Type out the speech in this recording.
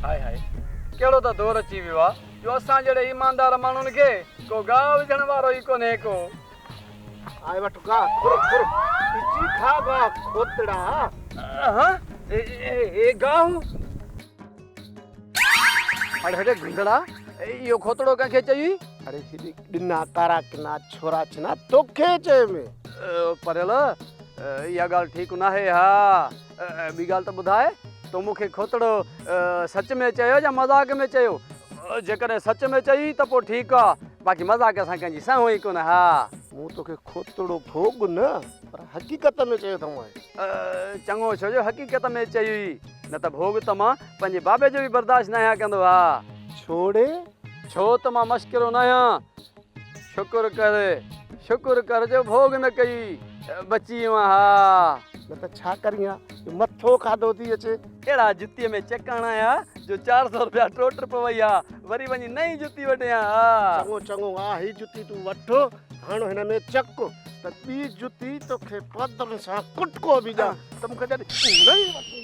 High high ڪهڙو ته دور اچي ويو آ جو اسان جهڙي ايماندار ماڻهن کي ڪو گاهه وجهڻ وارو ئي ڪونهي ڪو. آء وٺ گاهه کر کر اچي کا گاهه کوتڙا. ها هي گاهه. اڙي هيڏي گهنگڙا اهو کوتڙو ڪنهن کي چيئي؟ اڙي هيڏي ڏنا ڪارا ڪنا ڇورا ڇنا توکي چيم. پريل اها ڳالهه ٺيڪ ناهي ها ٻي ڳالهه ته ٻڌاء تو مون کي کوتڙو سچ ۾ چيو يا مذاق ۾ چيو؟ جيڪڏهن سچ ۾ چئي ته پوء ٺيڪ آ باقي مذاق سان ڪنهن جي سهون ئي ڪونه ها. مون توکي کوتڙو ڀوڳ نه پر حقيقت ۾ چيو اٿم. چڱو ڇو جو حقيقت ۾ چيئي نه ته ڀوڳ ته مان پنهنجي بابي جو به برداشت ناهيان ڪندو ها. ڇوڙي؟ ڇو ته مان مشڪرو ناهيان. شڪر ڪر، شڪر ڪر جو ڀوڳ نه ڪئي، بچي ويو آهيان ها. نه ته ڇا ڪرين ها جو مٿو کاڌو ٿي اچي. اهڙا جتيء ۾ چڪ هڻائين ها جو 400 رپيا ٽوٽ پوي ها، وري وڃي نئين جتي وٺين ها. چڱو چڱو آ هي جتي تون وٺ، هڻ هن ۾ چڪ ته ٻي جتي توکي پادرن سان ڪٽڪو به ڏيان ته مون کي جڏهن نئين وٺڻي.